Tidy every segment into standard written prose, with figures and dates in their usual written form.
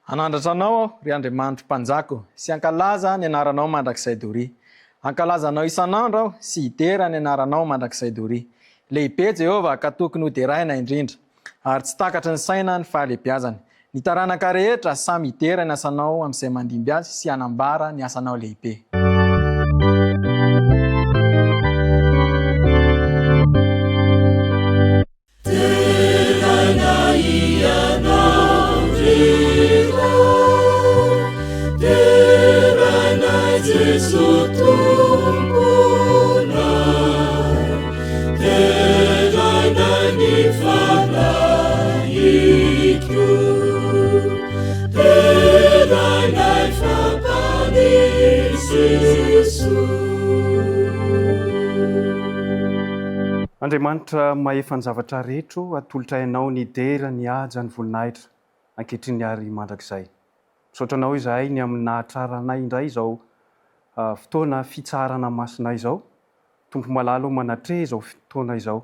Hanandratra Anao aho, ry Andriamanitro Mpanjaka ô, sy hankalaza ny anaranao mandrakizay doria. Hankalaza Anao isan'andro aho sy hidera ny anaranao mandrakizay doria. Lehibe Jehovah ka tokony hoderaina indrindra, ary tsy takatry ny saina ny fahalehibiazany. Ny taranaka rehetra samy hidera ny asanao amin'izay mandimby azy sy hanambara ny asanao lehibe. Deraina Ianao ry Ray, deraina Jeso Tomponay, deraina ny Fanahiko, deraina fa Mpamonjy Jeso. Andriamanitra mahefa ny zavatra rehetra ô, atolotray Anao ny dera, ny haja, ny voninahitra, ankehitriny ary mandrakizay. Misaotra Anao izahay ny amin'ny nahatraranay indray izao fotoana fitsaharana masina izao. Tompo malala ô, manatreha izao fotoana izao.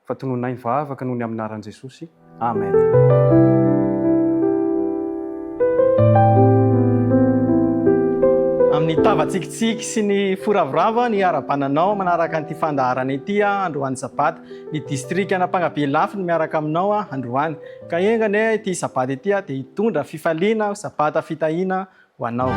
Fa tononay ny vavaka noho ny amin'ny anaran'i Jesosy. Amen. Amin'ny tava tsikitsiky sy ny fo ravoravo ny harabananao manaraka an'ity fandaharana ity androany sabata. Ny distrikan'Ampangabe Ilafy no miaraka aminao androany. Ka enga anie ity sabata ity dia hitondra fifaliana ho sabata fitahiana ho anao.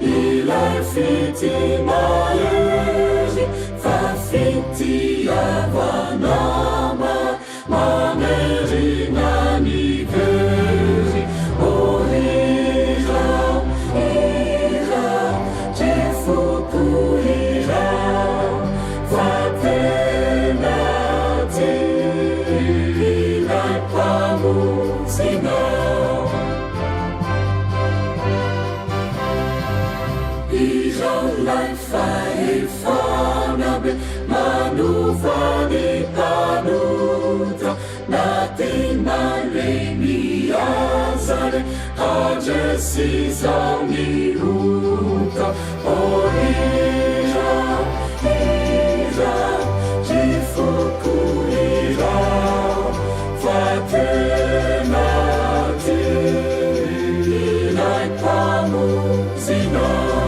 Ilay fitia mahery fa fitiavana Mamerina ny very, ô hira, hira, ry foko hira, fa tena tia ilay Mpamonjinao. Hirao ilay fahefana be manova ny mpanota na dia malemy aza re handresy izao ny ota. Oh hirao, hirao, ry foko hirao fa tena tia ilay Mpamonjinao.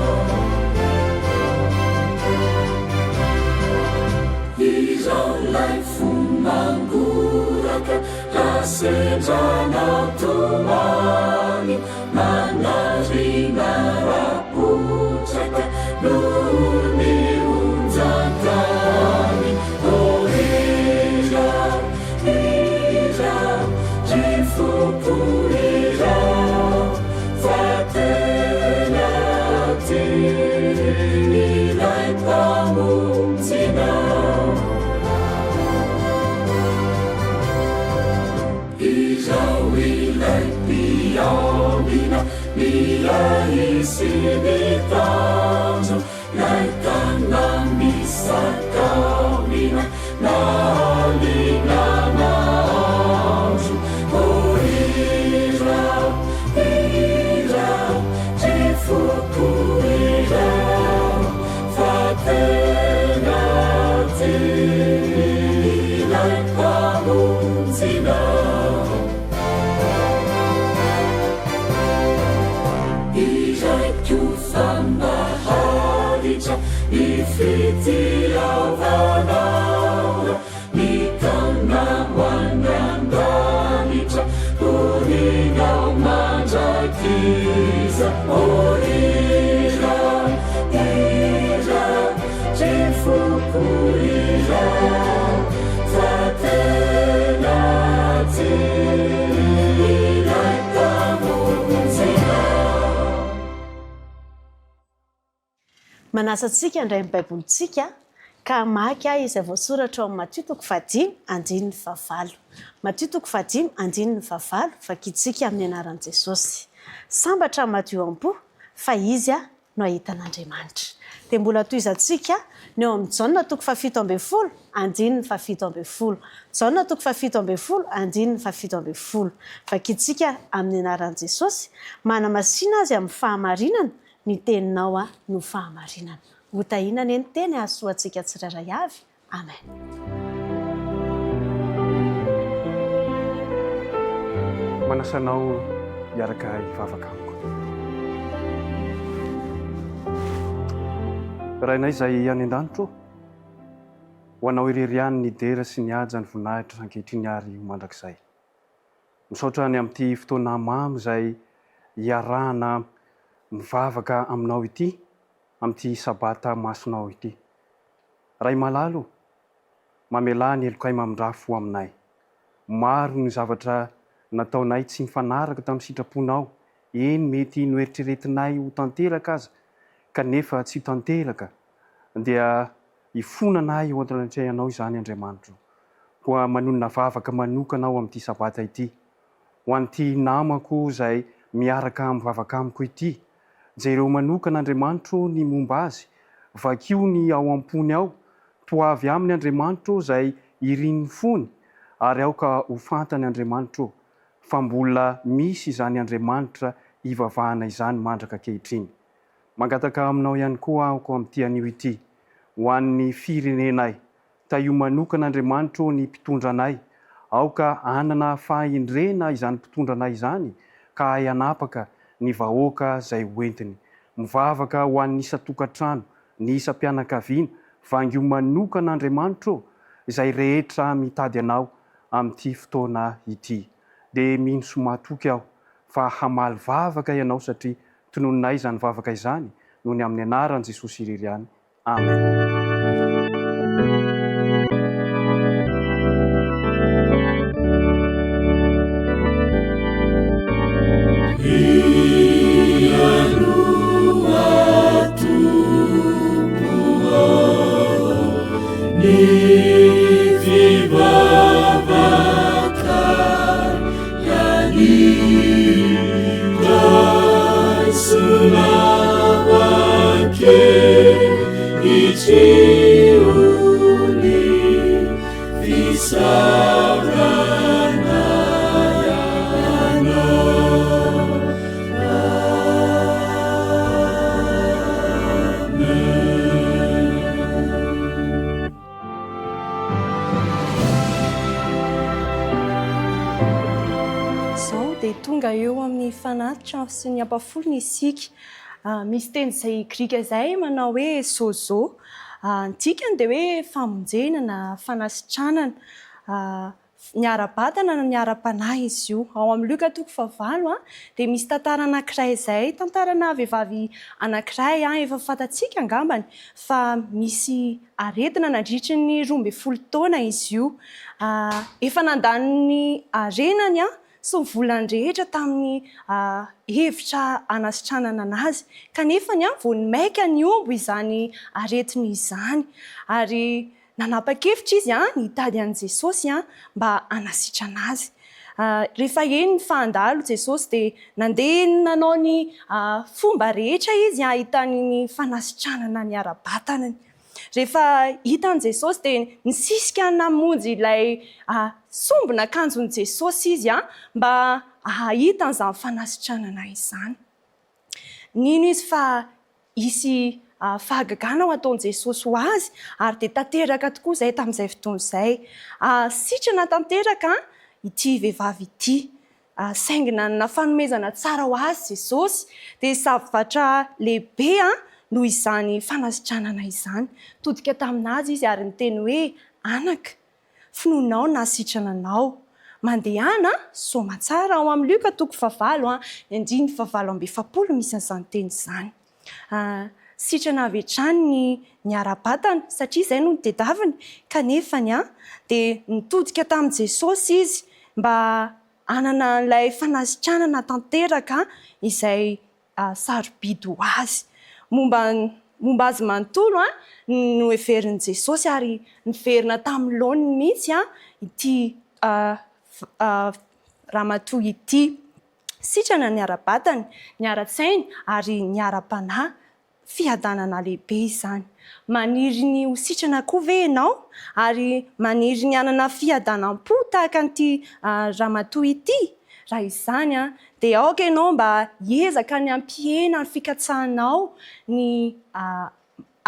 Izao ilay fo mangoraka raha sendra anao tomany manarina rapotraka noho ny onjan-tany. Oh hira, hira, ry foko hira fa tena tia ilay Mpamonjinao. Izao ilay mpiambina miahy sy mitandro Ilay tana-misakambina na alina na andro. Oh hira, hira, ry foko hira, fa tena tia ilay Mpamonjinao. Iraiko fa maharitra ny fitiavanao, mitaona ho any an-danitra, honina ao mandrakizay. Oh hira, hira, ry foko hira, fa tena tia ilay Mpamonjinao. Manasa antsika handray ny Baibolintsika ka hamaky izay voasoratra ao amin'ny Matio toko fahadimy andininy fahavalo. Matio toko fahadimy andininy fahavalo, vakintsika amin'ny anaran'i Jesosy. Sambatra ny madio am-po, fa izy no hahita an'Andriamanitra. Dia mbola tohizantsika ny ao amin'ny Jaona toko fahafito ambin'ny folo, andininy fahafito ambin'ny folo. Jaona toko fahafito ambin'ny folo, andininy fahafito ambin'ny folo. Vakintsika amin'ny anaran'i Jesosy, Manamasina azy amin'ny fahamarinana, ny teninao no fahamarinana. Hotahiana anie ny teny hahasoa antsika tsirairay avy. Amen. Manasa anao hiaraka hivavaka amiko. Rainay izay any an-danitra ô, ho Anao irery ihany ny dera sy ny haja, ny voninahitra ankehitriny ary ho mandrakizay. Misaotra ny amin'ity fotoana mamy izay iarahana mivavaka Aminao ity amin'ity Sabata masinao ity. Ray malala o, mamelà ny helokay mamindrafo ho aminay. Maro ny zavatra nataonay tsy mifanaraka tamin'ny sitraponao, eny mety noeritreretinay ho tanteraka aza kanefa tsy tanteraka, dia ifonanay eo anatrehanao izany Andriamanitro. Koa manonona vavaka manokana aho amin'ity Sabata ity, ho an'ity namako izay miaraka mivavaka amiko ity, Jereo manokana Andriamanitro ny momba azy, vakio ny ao am-pony ao, toavy aminy Andriamanitro izay irin'ny fony, ary aoka ho fantany Andriamanitro fa mbola misy izany Andriamanitra ivavahana izany mandraka ankehitriny. Mangataka aminao ihany koa aho amin'ity anio ity, ho an'ny firenenay, Tahio manokana Andriamanitra ô ny mpitondra anay, aoka hanana fahendrena izany mpitondra anay izany ka hahay hanapaka ny vahoaka zay ho entiny. Mivavaka ho an'ny isan-tokantrano, ny isam-pianakaviana, vangio manokana Andriamanitra ô izay rehetra mitady Anao amin'ity fotoana ity. Dia mino sy matoky aho fa hamaly vavaka Ianao satria tononinay izany vavaka izany noho ny amin'ny anaran'i Jesosy irery ihany. Amen. Izao dia tonga eo amin'ny fanatitra sy ny ampahafolony isika. Misy teny izay grika izay manao hoe sozo. Ny dikany dia hoe famonjena na fanasitranana. Ny ara-batana na ny ara-panahy izy io. Ao amin'ny Lioka toko fahavalo dia misy tantara anankiray izay, tantarana vehivavy anankiray efa fantatsika angambany fa misy aretina nandritry ny 12 taona izy io. Efa nandany ny harenany sy ny volany rehetra tamin'ny hevitra hanasitranana anazy, kanefa vao nimaika nihombo izany aretiny izany. Ary Nanapa-kevitra izy ny hitady an'i Jesosy mba hanasitrana azy. Rehefa henony fa handalo Jesosy dia nandeha nanao ny fomba rehetra izy hahitany ny fanasitranana ny ara-batanany. Rehefa hitan'i Jesosy dia nisisika namonjy ilay sombin'akanjon'i Jesosy izy mba hahita an'izany fanasitranana izany. Nino izy fa hisy fahagagana ho ataon'i Jesosy ho azy, ary dia tanteraka tokoa izay tamin'izay fotoana izay. Sitrana tanteraka ity vehivavy ity. Saingy nanana fanomezana tsara ho azy Jesosy, dia zavatra lehibe noho izany fanasitranana izany. Nitodika tamin'azy Izy ary niteny hoe, Anaka, Finoanao nahasitrana anao. Mandehana soamatsara ao amin'ny Lioka toko fahavalo ny andininy fahavalo amby 40 misy an'izany teny izany. Sitrana avy hatrany ny ny ara-batana satria izay no notedaviny kanefany dia nitodika tamin'i Jesosy izy mba hanana an'ilay fanasitranana tanteraka izay sarobidy ho azy. Momba momba azy manontolo no heverin'i Jesosy ary niverina tamin'ny laoniny mihitsy ity ramatoa ity. Sitrana ny ara-batany, ny ara-tsainy ary ny ara-panahy. Fiadanana lehibe izany. Maniry ny ho sitrana koa ve ianao? Ary maniry ny hanana fiadanam-po tahaka an'ity ramatoa ity? Raha izany, dia aoka ianao mba hiezaka ny hampihena ny fikatsahanao ny.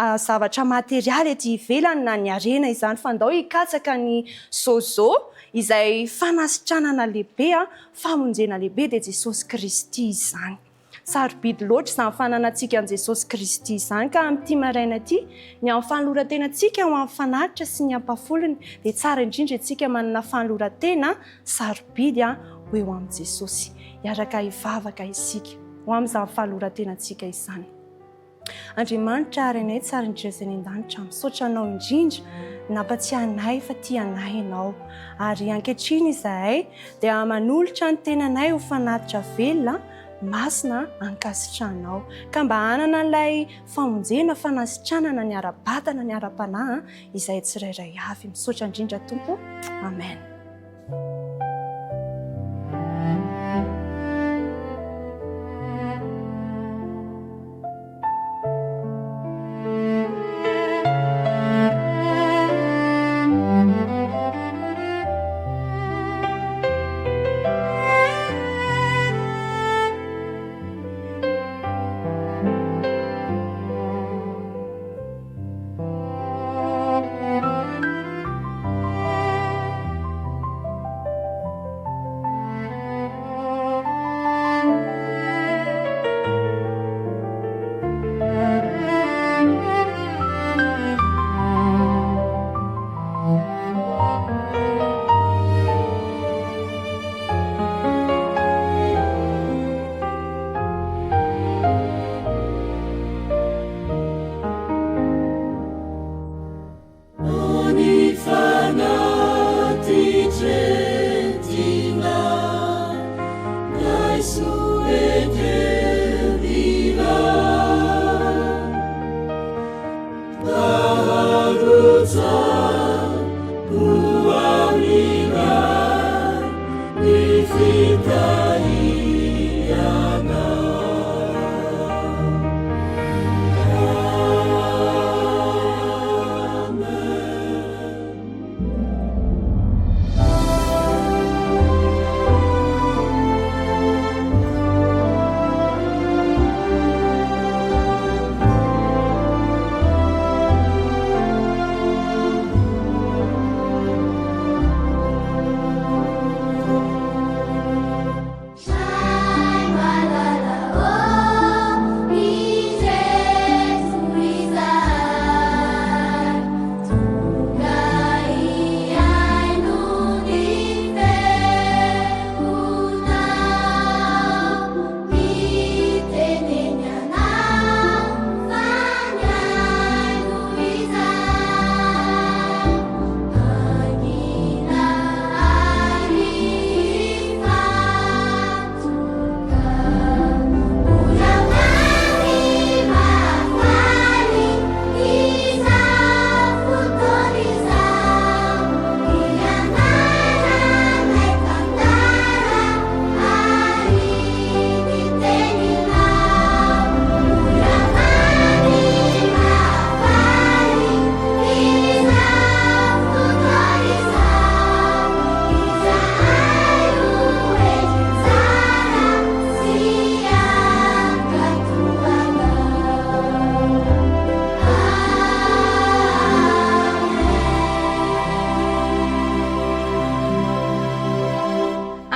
zavatra materialy ety ivelany na ny harena izany fa ndao hikatsaka ny sozo izay fanasitranana lehibe, famonjena lehibe dia Jesosy Kristy izany. Sarobidy loatra izany fananantsika an'i Jesosy Kristy izany ka amin'ity maraina ity, ny amin'ny fanoloran-tenantsika ho amin'ny fanatitra sy ny ampahafolony dia tsara indrindra isika manana fanoloran-tena sarobidy ho eo amin'i Jesosy. Hiaraka hivavaka isika ho amin'izany fanoloran-tenantsika izany. Andriamanitra Rainay tsara indrindra izay any an-danitra, misaotra Anao indrindra nampatsiahy anay fa tia anay Ianao. Ary ankehitriny izahay dia manolotra ny tenanay ho fanatitra velona, masina, ankasitrahanao. Ka mba hanana an'ilay famonjena, fanasitranana ny ara-batana, ny ara-panahy izahay tsirairay avy. Misaotra indrindra Tompo. Amen.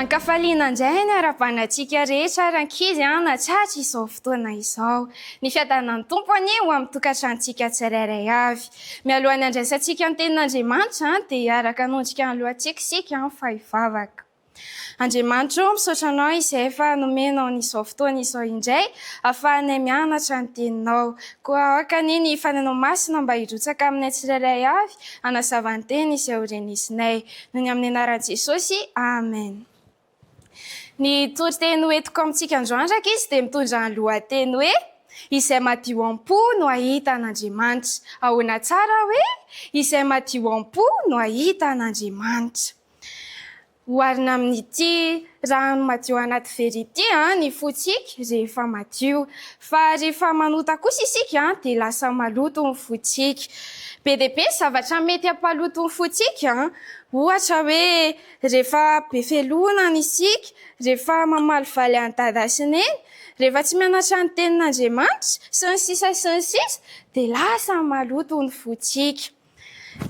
Ankafaliana indray ny arahabana antsika rehetra rankizy an natratra izao fotoana izao. Ny fiadanan'ny Tompo anie ho amin'ny tokantranontsika tsirairay avy. Mialohan'ny handraisantsika ny tenin'Andriamanitra dia hiaraka hanondrika ny lohantsika isika fa hivavaka. Andriamanitra ô, misaotra Anao izay efa nomenao an'izao fotoana izao indray ahafahanay mianatra ny Teninao. Koa aoka anie ny Fanahinao Masina mba hirotsaka aminay tsirairay avy hanazava ny Teny izay ho renesinay. Noho ny amin'ny anaran'i Jesosy, Amen. Ny toriteny hoentiko amintsika androany rankizy dia mitondra ny lohateny hoe Izay madio am-po no hahita an'Andriamanitra. Ahoana tsara hoe Izay madio am-po no hahita an'Andriamanitra. Oharina amin'ity rano madio anaty vera ity ny fontsika rehefa madio. Fa rehefa manota kosa isika dia lasa maloto ny fontsika. Be dia be ny zavatra mety hampaloto ny fontsika, ohatra hoe rehefa be felonana isika, rehefa mamalivaly an'i Dada sy Neny, rehefa tsy mianatra ny Tenin'Andriamanitra, sy ny sisa sy ny sisa, dia lasa maloto ny fontsika.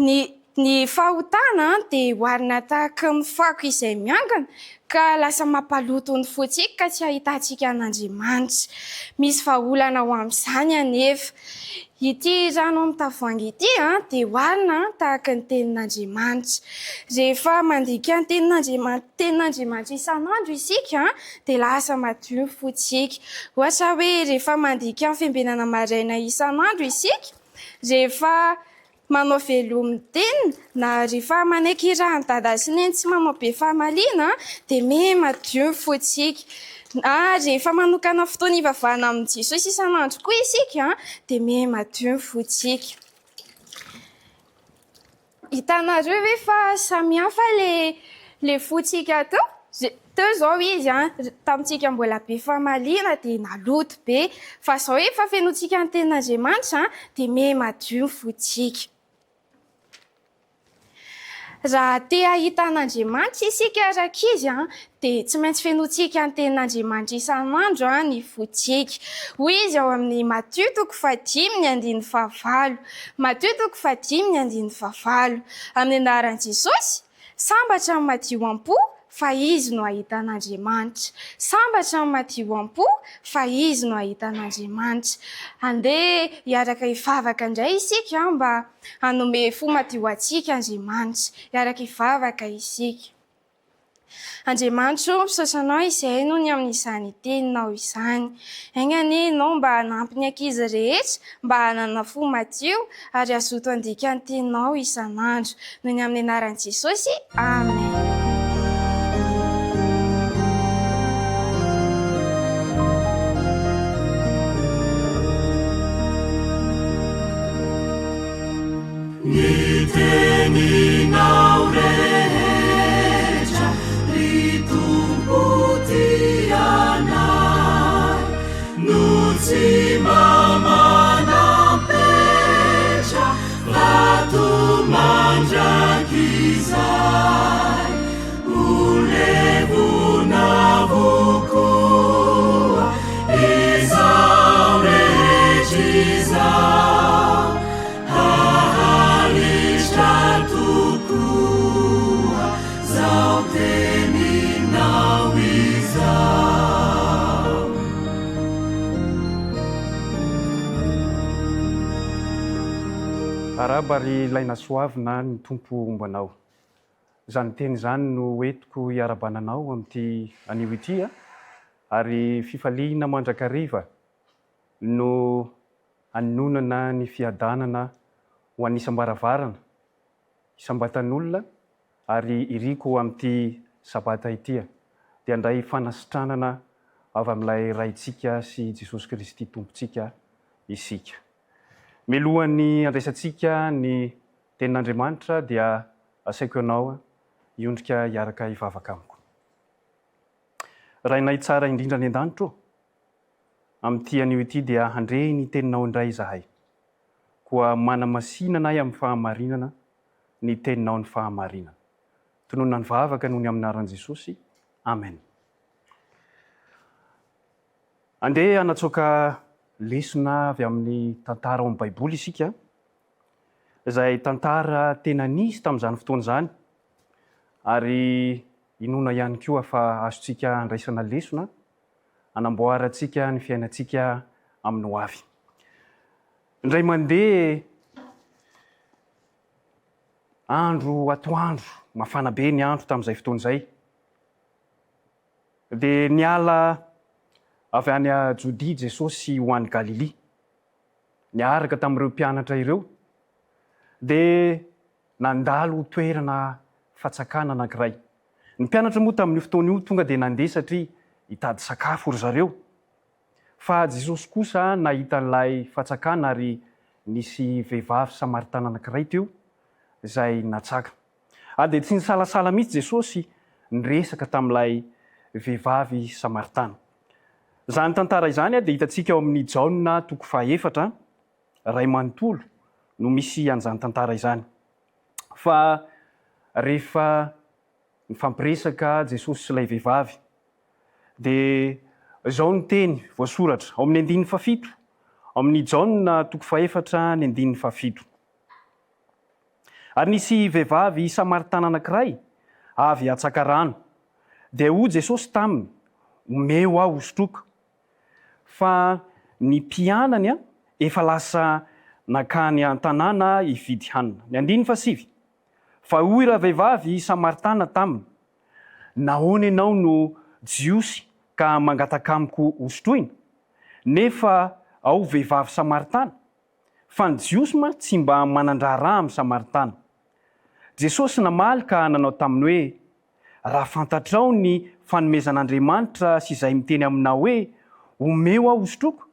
Ny ny fahotana dia oharina tahaka ny fako izay miangona ka lasa mampaloto ny fontsika ka tsy ahitantsika an'Andriamanitra. Misy vahaolana ho amin'izany anefa. Ity rano amin'ny tavoahangy ity dia oharina tahaka ny tenin'Andriamanitra. Rehefa mandika ny tenin'Andriamanitra tenin'Andriamanitra isan'andro isika dia lasa madio ny fontsika. Ohatra hoe rehefa mandika ny fiambenana maraina isan'andro isika, Rehefa manao velomy tena na rehefa manaiky irahan'i Dada sy Neny tsy manao be famaliana dia miha madio ny fontsika. Na rehefa manokana fotoana hivavahana amin'i Jesosy isan'andro koa isika dia miha madio ny fontsika. Hitanareo ve fa samy hafa le le fontsika teo? Teo izao izy an, tamintsika mbola be famaliana dia naloto be, fa izao efa fenointsika ny tenin'Andriamanitra dia miha madio ny fontsika. Raha te hahita an'Andriamanitra isika rankizy an, dia tsy maintsy fenointsika ny tenin'Andriamanitra isan'andro ny fontsika. Hoy izy ao amin'ny Matio toko fahadimy ny andininy fahavalo. Matio toko fahadimy ny andininy fahavalo. Amin'ny anaran'i Jesosy, sambatra ny madio am-po fa izy no hahita an'Andriamanitra. Sambatra ny madio am-po fa izy no hahita an'Andriamanitra. Andeha hiaraka hivavaka indray isika mba hanome fo madio antsika Andriamanitra. Hiaraka hivavaka isika. Andriamanitra ô, misaotra Anao izahay noho ny amin'izany Teninao izany. Enga anie Ianao mba hanampy ny ankizy rehetra mba hanana fo madio ary hazoto handika ny Teninao isan'andro. Noho ny amin'ny anaran'i Jesosy, Amen. Ny teninao rehetra, ry Tompo tianay, no tsy mba manam-petra, vato mandrakizay. Ho levona avokoa izao rehetra izao. Haharitra tokoa zao teninao izao. Arahaba ry ilay nasoavina ny Tompo homba anao. Izany teny izany no entiko hiarahabana anao amin'ity anio ity ary fifaliana mandrakariva no hanononana ny fiadanana ho an'ny isam-baravarana, isam-batan'olona ary iriko amin'ity Sabata ity dia handray fanasitranana avy amin'ilay Raintsika sy Jesosy Kristy Tompontsika isika. Mialohan'ny handraisantsika ny Tenin'Andriamanitra dia asaiko ianao hiondrika hiaraka hivavaka amiko. Rainay tsara indrindra any an-danitra ô, Amin'ity anio ity dia handre ny teninao indray izahay. Koa manamasina anay amin'ny fahamarinana ny teninao ny fahamarinana. Tononina ny vavaka noho ny amin'ny anaran'i Jesosy. Amen. Andeha hanatsoaka lesona avy amin'ny tantara ao amin'ny Baiboly isika, izay tantara tena nisy tamin'izany fotoana izany, ary inoana ihany koa fa azontsika andraisana lesona hanamboarantsika ny fiainantsika amin'ny ho avy. Indray mandeha andro atoandro, mafana be ny andro tamin'izay fotoana izay, dia niala avy any Jodia Jesosy ho any Galilia, niaraka tamin'ireo mpianatra ireo, dia nandalo toerana fatsakana anankiray. Ny mpianatra moa tamin'io fotoana io tonga dia nandeha satria hitady sakafo ry zareo. Fa Jesosy kosa nahita an'ilay fatsakana ary nisy vehivavy samaritana anankiray teo izay natsaka. Ary dia tsy nisalasala mihitsy Jesosy niresaka tamin'ilay vehivavy samaritana. Izany tantara izany dia hitantsika ao amin'ny Jaona toko fahaefatra iray manontolo no misy an'izany tantara izany. Fa rehefa nifampiresaka Jesosy sy ilay vehivavy dia izao ny teny voasoratra ao amin'ny andininy fahafito, ao amin'ny Jaona toko fahefatra ny andininy fahafito. Ary nisy vehivavy samaritana anankiray avy hatsaka rano. Dia hoy Jesosy taminy, Omeo aho hosotroiko. Fa ny mpianany efa lasa nankany an-tanàna hividy hanina. Ny andininy fahasivy. Fa hoy ravehivavy samaritana taminy, Nahoana ianao no Jiosy ka mangataka amiko hosotroina, nefa aho vehivavy samaritana? Fa ny Jiosy ma tsy mba manan-draharaha amin'ny Samaritana. Jesosy namaly ka nanao taminy hoe, Raha fantatrao ny fanomezan'Andriamanitra sy izay miteny aminao hoe, Omeo aho hosotroiko,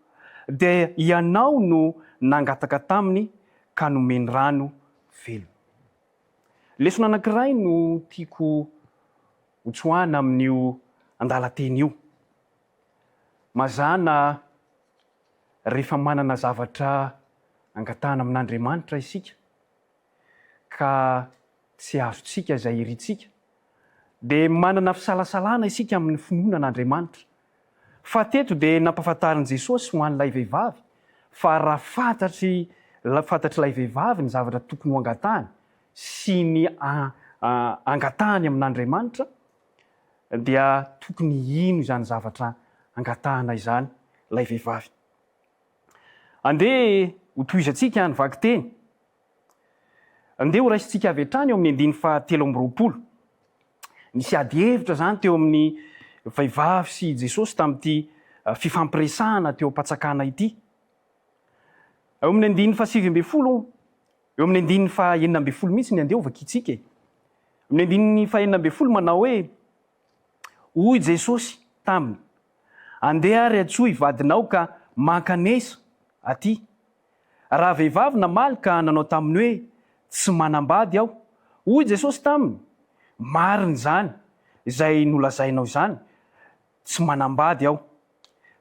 dia ianao no nangataka taminy ka nomeny rano velona. Lesona anankiray no tiako hotsoahana amin'io andalan-teny io. Mazàna rehefa manana zavatra angatahana amin'Andriamanitra isika ka tsy azontsika izay irintsika, dia manana fisalasalana isika amin'ny finoana an'Andriamanitra. Fa teto dia nampahafantarin'i Jesosy ho an'ilay vehivavy fa raha fantatry fantatr'ilay vehivavy ny zavatra tokony ho angatahany sy ny angatahany amin'Andriamanitra, dia tokony hino izany zavatra angatahana izany ilay vehivavy. Andeha hotohizantsika ny vakiteny. Andeha horaisintsika avy hatrany eo amin'ny andininy fahatelo amby 20. Nisy ady hevitra izany teo amin'ny vehivavy sy Jesosy tamin'ity fifampiresahana teo am-patsakana ity. Eo amin'ny andininy fahasivy ambin'ny folo, eo amin'ny andininy faha-16 mihitsy ny andeha hovakintsika e. Amin'ny andininy faha-16 manao hoe, Hoy Jesosy taminy, Andeha ary antsoy vadinao ka mankanesa aty. Rahavehivavy namaly ka nanao taminy hoe, Tsy manambady aho. Hoy Jesosy taminy, Marina izany izay nolazainao izany, tsy manambady aho.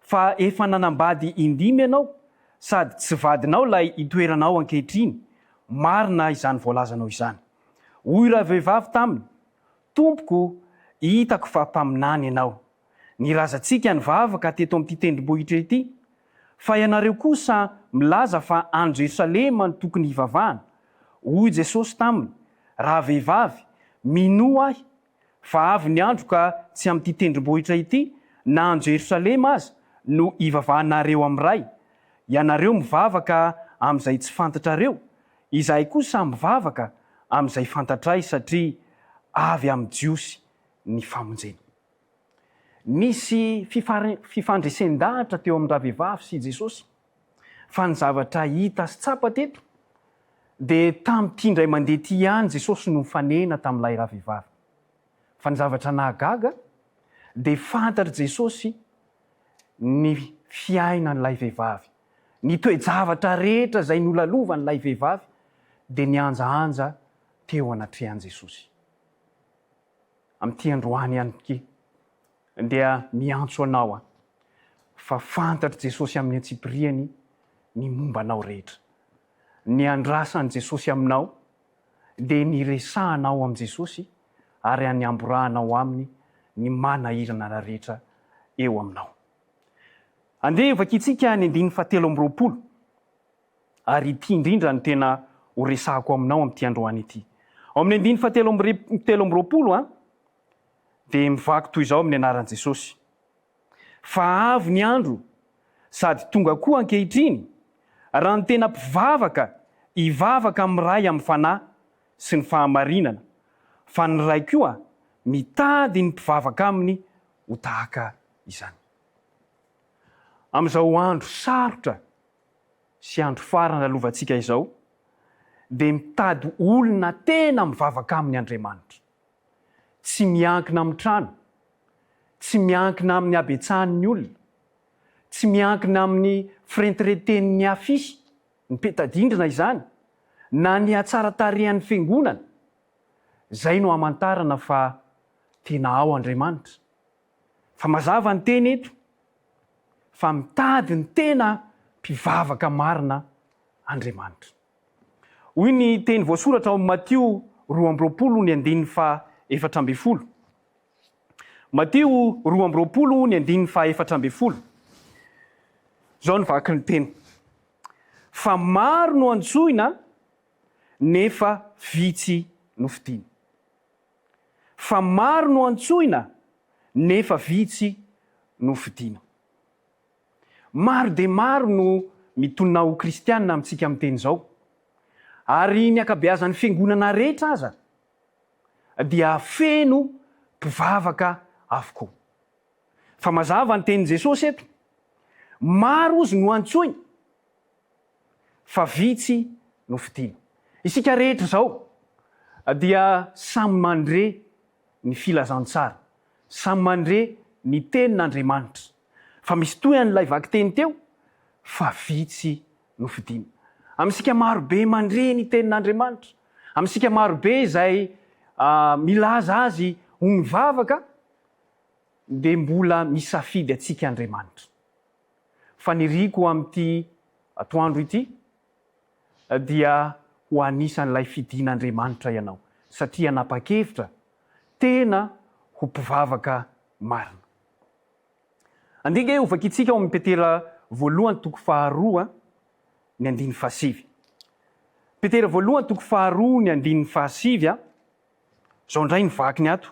Fa efa nanambady indimy ianao, sady tsy vadinao ilay itoeranao ankehitriny, marina izany voalazanao izany. Hoy ravehivavy taminy, Tompoko, hitako fa mpaminany ianao. Ny razantsika nivavaka teto amin'ity tendrombohitra ity, fa ianareo kosa milaza fa any Jerosalema no tokony hivavahana. Hoy Jesosy taminy, Ravehivavy, minoa Ahy, Fa avy ny andro ka tsy amin'ity tendrombohitra ity na any Jerosalema aza no hivavahanareo amin'ny Ray. Ianareo mivavaka amin'izay tsy fantatrareo, izahay kosa mivavaka amin'izay fantatray satria avy amin'ny Jiosy ny famonjena. Nisy fifandresen-dahatra teo amin-dravehivavy sy Jesosy. Fa ny zavatra hita sy tsapa teto dia tamin'ity indray mandeha ity ihany Jesosy no nifanena tamin'ilay ravehivavy. Fa ny zavatra nahagaga dia fantatr'i Jesosy ny fiainan'ilay vehivavy. Ny toe-javatra rehetra izay nolalovan'ilay vehivavy dia nihanjahanja teo anatrehan'i Jesosy. Amin'ity androany ihany ity dia miantso anao aho fa fantatr'i Jesosy amin'ny antsipiriany ny momba anao rehetra. Ny andrasan'i Jesosy aminao dia ny hiresahanao amin'i Jesosy ary haniamborahanao aminy ny manahirana rehetra eo aminao. Andeha vakintsika ny andininy fahatelo amby 20 ary ity indrindra no tena ho resahako aminao amin'ity androany ity. Ao amin'ny andininy fahatelo amby 23 an, dia mivaky toy izao amin'ny anaran'i Jesosy, Fa avy ny andro, sady tonga koa ankehitriny, raha ny tena mpivavaka hivavaka amin'ny Ray amin'ny fanahy sy ny fahamarinana, fa ny Ray koa mitady ny mpivavaka aminy ho tahaka izany. Amin'izao andro sarotra sy andro farany lalovantsika izao, dia mitady olona tena mivavaka aminy Andriamanitra. Tsy miankina amin'ny trano, tsy miankina amin'ny habetsahan'ny olona, tsy miankina amin'ny firentirenten'ny afisy, ny peta-drindrina izany, na ny hatsaran-tarehan'ny fiangonana. Izay no hamantarana fa tena ao Andriamanitra. Fa mazava ny teny eto fa mitady ny tena mpivavaka marina Andriamanitra. Hoy ny teny voasoratra ao amin'ny Matio 22 ny andininy faha 14. Matio 22 ny andininy faha 14. Izao ny vaky ny teny. Fa maro no antsoina nefa vitsy no fidina. Fa maro no antsoina nefa vitsy no fidina. Maro dia maro no mitonona ho kristiana amintsika miteny izao. Ary ny ankabeazan'ny fiangonana rehetra aza dia feno mpivavaka avokoa. Fa mazava ny tenin'i Jesosy eto, maro ozy no antsoina fa vitsy no fidina. Isika rehetra izao dia samy mandre ny filazantsara, samy mandre ny tenin'Andriamanitra. Fa misy toy an'ilay vakiteny teo fa vitsy no fidina. Amintsika marobe mandre ny tenin'Andriamanitra, amintsika marobe izay milaza azy ho mivavaka dia mbola misafidy antsika Andriamanitra. Faniriako amin'ity atoandro ity dia ho anisan'ilay fidin'Andriamanitra ianao satria hanapa-kevitra tena ho mpivavaka marina. Andeha ange hovakintsika ao amin'ny Petera voalohany toko faharoa ny andininy fahasivy. Petera voalohany toko faharoa ny andininy fahasivy a. Izao indray ny vakiny ato.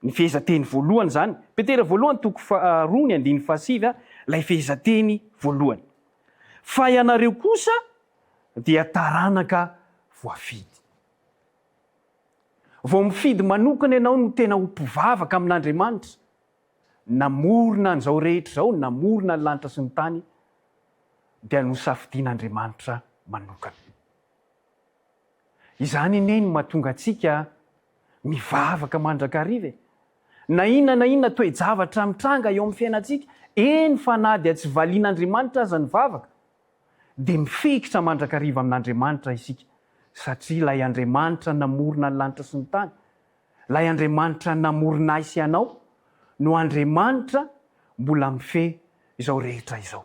Ny fehezanteny voalohany izany. Petera voalohany toko faharoa ny andininy fahasivy a, ilay fehezanteny voalohany. Fa ianareo kosa dia taranaka voafidy. Vao mifidy manokana ianao no tena ho mpivavaka amin'Andriamanitra. Namorona an'izao rehetra izao, namorona ny lanitra sy ny tany, dia nosafidian'Andriamanitra manokana. Izany anie no mahatonga antsika mivavaka mandrakariva e! Na inona na inona toe-javatra mitranga eo amin'ny fiainantsika, eny fa na dia tsy valian'Andriamanitra aza ny vavaka, dia mifikitra mandrakariva amin'Andriamanitra isika, satria ilay Andriamanitra namorona ny lanitra sy ny tany, ilay Andriamanitra namorona ahy sy ianao, no Andriamanitra mbola mifehy izao rehetra izao.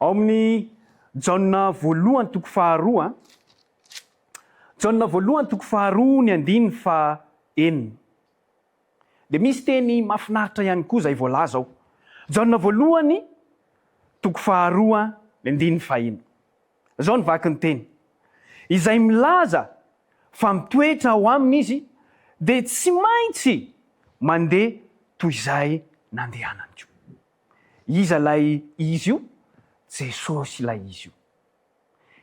Ao amin'ny Jaona voalohany toko faharoa, Jaona voalohany toko faharoa ny andininy faha enina. Dia misy teny mahafinaritra ihany koa izay voalaza ao. Jaona voalohany toko faharoa ny andininy fahenina. Izao ny vaky ny teny. Izay milaza fa mitoetra ao aminy izy dia tsy maintsy mandeha toy izay nandehanany koa. Iza ilay izy io? Jesosy ilay izy io.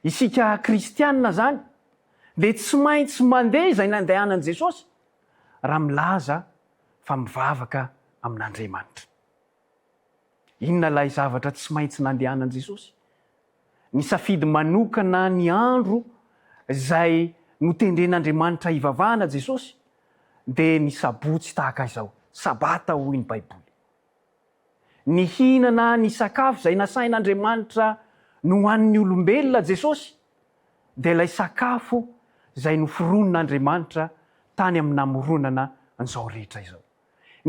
Isika kristianina izany dia tsy maintsy mandeha izay nandehanan'i Jesosy raha milaza fa mivavaka amin'Andriamanitra. Inona ilay zavatra tsy maintsy nandehanan'i Jesosy? Nisafidy manokana ny andro izay notendren'Andriamanitra hivavahana Jesosy, dia ny sabotsy tahaka izao, Sabata hoy ny Baiboly. Nihinana ny sakafo izay nasain'Andriamanitra nohanin'ny olombelona Jesosy, dia ilay sakafo izay noforonin'Andriamanitra tany amin'ny namoronana an'izao rehetra izao.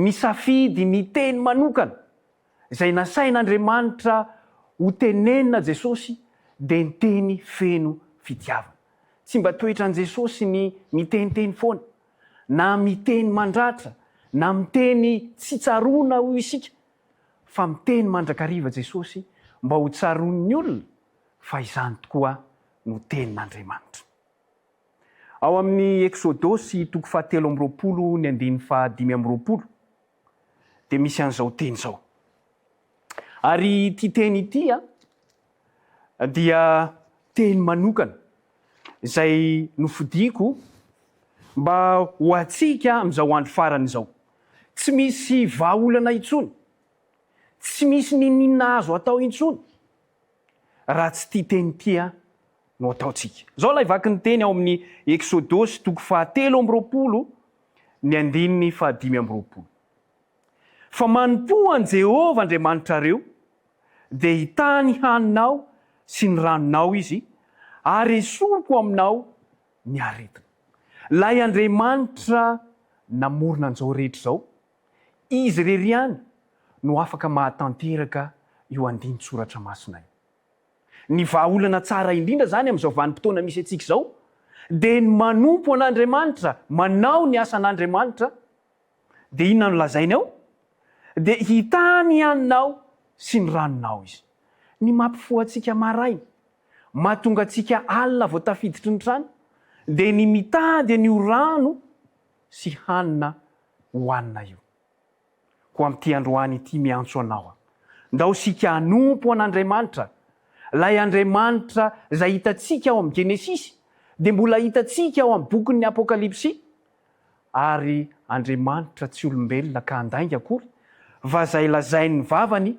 Nisafidy ny teny manokana izay nasain'Andriamanitra hotenenina Jesosy, dia ny teny feno fitiavana. Tsy mba toetran'i Jesosy ny miteniteny foana. na miteny mandratra, na miteny tsy tsaroana hoy isika, fa miteny mandrakariva Jesosy mba ho tsaroan'ny olona fa izany tokoa no tenin'Andriamanitra. Ao amin'ny Eksodosy toko fahatelo amby 20 ny andininy fahadimy amby 20 dia misy an'izao teny izao. Ary ity teny ity dia teny manokana izay nofidiko mba ho antsika amin'izao andro farany izao. Tsy misy vahaolana intsony, tsy misy n'inon'inona azo atao intsony raha tsy ity teny ity no ataontsika. Izao ilay vaky ny teny ao amin'ny Eksodosy toko fahatelo amby 20 ny andininy fahadimy amby 20. Fa manompoa an'i Jehovah Andriamanitrareo, dia hitaha ny haninao sy ny ranonao Izy, ary hesoriko aminao ny aretina. Ilay Andriamanitra namorona an'izao rehetra izao, Izy irery ihany no afaka mahatanteraka io andinin-tsoratra masina io. Ny vahaolana tsara indrindra izany amin'izao vanim-potoana misy antsika izao dia ny manompo an'Andriamanitra, manao ny asan'Andriamanitra. Dia inona no lazainy ao? Dia hitaha ny haninao sy ny ranonao izy. Ny mampifoha antsika maraina, mahatonga antsika alina vao tafiditry ny trano, dia ny mitady an'io rano sy hanina hohanina io. Koa amin'ity androany ity miantso anao aho. Ndao isika hanompo an'Andriamanitra, ilay Andriamanitra izay hitantsika ao amin'ny Genesisy, dia mbola hitantsika ao amin'ny bokin'ny Apokalypsy, ary Andriamanitra tsy olombelona ka handainga akory, fa izay lazain'ny vavany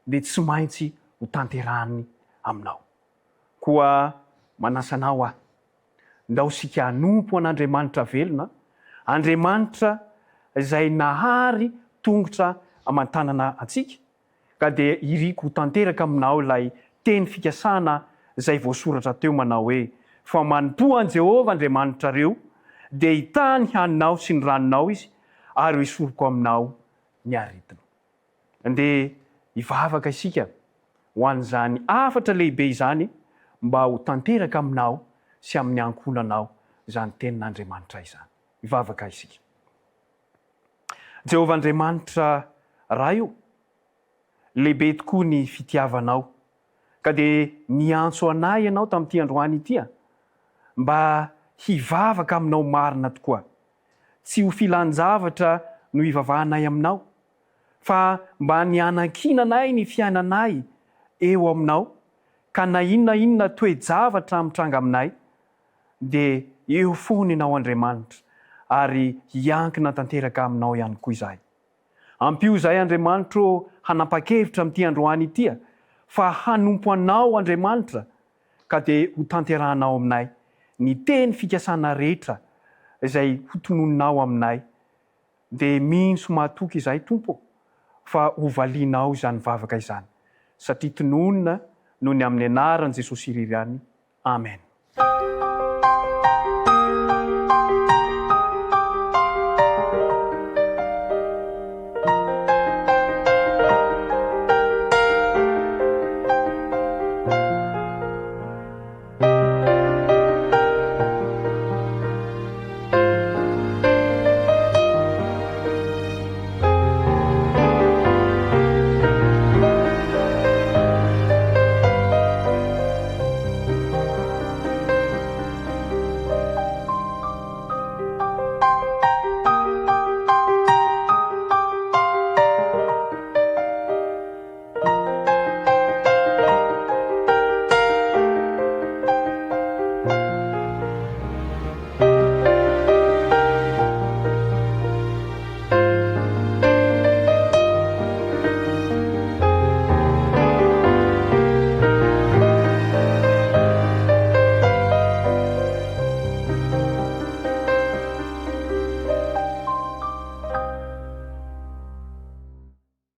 dia tsy maintsy ho tanterahany aminao. Koa manasa anao aho, ndao isika hanompo an'Andriamanitra velona, Andriamanitra izay nahary tongotra aman-tanana antsika, Ka dia iriko ho tanteraka aminao ilay teny fikasana izay voasoratra teo manao hoe, Fa manompoa an'i Jehovah Andriamanitrareo, dia hitaha ny haninao sy ny ranonao Izy, ary ho esoriko aminao ny aretina. Andeha hivavaka isika ho an'izany hafatra lehibe izany mba ho tanteraka aminao sy amin'ny ankohonanao izany tenin'Andriamanitra izany. Hivavaka isika. Jehovah Andriamanitra Ray o, lehibe tokoa ny fitiavanao, ka dia niantso anay Ianao tamin'ity androany ity a, mba hivavaka aminao marina tokoa. Tsy ho filan-javatra no hivavahanay aminao, fa mba ny hanankinanay ny fiainanay eo aminao, ka na inona inona toe-javatra mitranga aminay, dia eo foana Ianao Andriamanitra ary hiankina tanteraka Aminao ihany koa izahay. Ampio izahay Andriamanitra ô hanapa-kevitra amin'ity androany ity fa hanompo Anao Andriamanitra ka dia ho tanterahanao aminay ny teny fikasana rehetra izay ho tononinao aminay dia mino sy mahatoky izahay Tompo ô fa ho valianao izany vavaka izany satria tononina noho ny amin'ny anaran'i Jesosy irery ihany Amen.